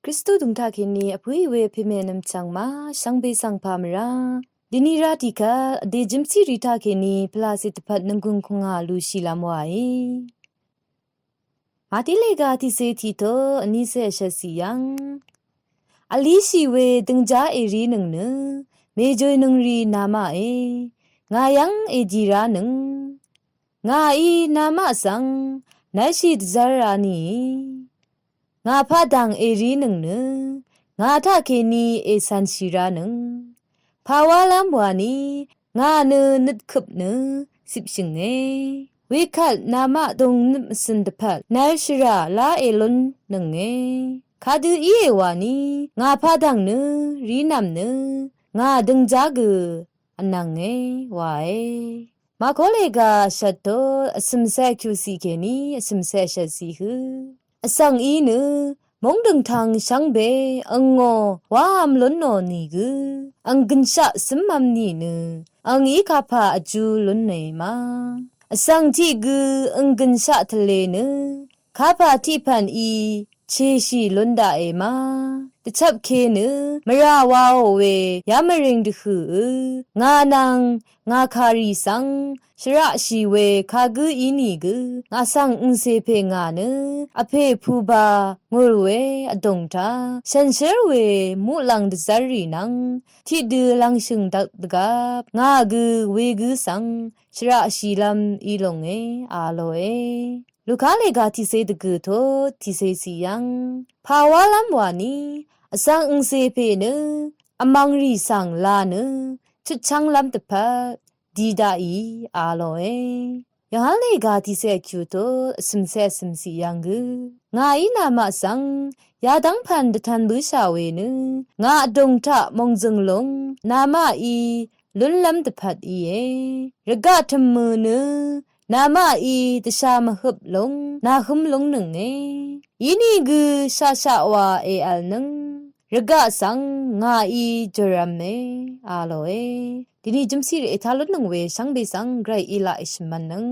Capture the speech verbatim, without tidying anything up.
Kristu dvng taqkèní vpǿì we pèmè nvmchvng má shvngbe svng pà mvrá dvni rá tiqkvt vdè jømsí rì taqkèní pvlacè dvpvt nvnggùng kùngà lushìlv́m wàe. Màtí lèga tiqcé tiqtó vnícé vshvtcì yv́ng vlíshì we døngjá èrínøng nø mèjø̀nøng rì namaqe. Ngà yv́ng èdì ránøng ngàí namaq svng nvlshì dvzv́r rá nìí ngà padv̀ng èrínøng nø ngà taqkèní ècv̀nshì ránøng pàwálv́m wàní ngà nø nøtkøp nø cipshø̀nge. Wekvt namaq dòngnøp mvcø̀n dvpvt nvlshvrà lá èlúnnønge. Kadø íe wàní ngà padv̀ng nø rínv̀m nø ngà døngjá gø vnv̀nge wae. Màkó lèga shvt tó vcø̀mcé vkyucì kèní vcø̀mcé shvtcì hø vsvng í nø móng dø̀ngtvng shvngbe angò wávm lúnnò nìgø ang gø̀nshaq cǿmvm nìnø ang í kapà vjú lúnne ma. Vsvng tiq gø ang gø̀nshaq tvlē nø kapà tiqpv̀n í chèshì lún daqe ma. Dvchvpke nø mvrà waò we yamvring dvhø̀ ø ngà nvng ngà kàrì svng shvraqshì we kagǿ ínìgø ngà svng angcè pè ngà nø vpè puba ngùl we vdòng taq shànshér we muqlàng dvzv́rrì nvng tiqdø lv̀ngshø̀ng dvk dvgvp ngà gø wegǿ svng shvraqshìlv́m í lònge a lòe. Luka lèga tiqcé dvgø̀ tó tiqcé cì yv́ng pàwálv́m wàní vsvng angcè pè nø vmvngrì svng la nø chutchv́nglv́m dvpvt di daqì a lòe. Yohan lèga tiqcé vkyù tó vcø̀mcé vcø̀mcì yv́ng gø ngàí namaq svng yadv́ng pv̀n dvtv̄n bǿshà we nø ngà vdòng taq mòngzø̀ng lúng namaqí lúnlv́m dvpvt íe. Rvgaq tø̀mmø̀ nø namaqí dvshà mvhøp lúng nàhǿm lúngnønge. Inìgø shaqshaq wa èv̀lnøng rvgaq svng ngàí jòrv̄me a lòe. Dvni jømsí rì ètá lúnnøng we shvngbe svng gvray í laq èshø̀mv̄nnøng.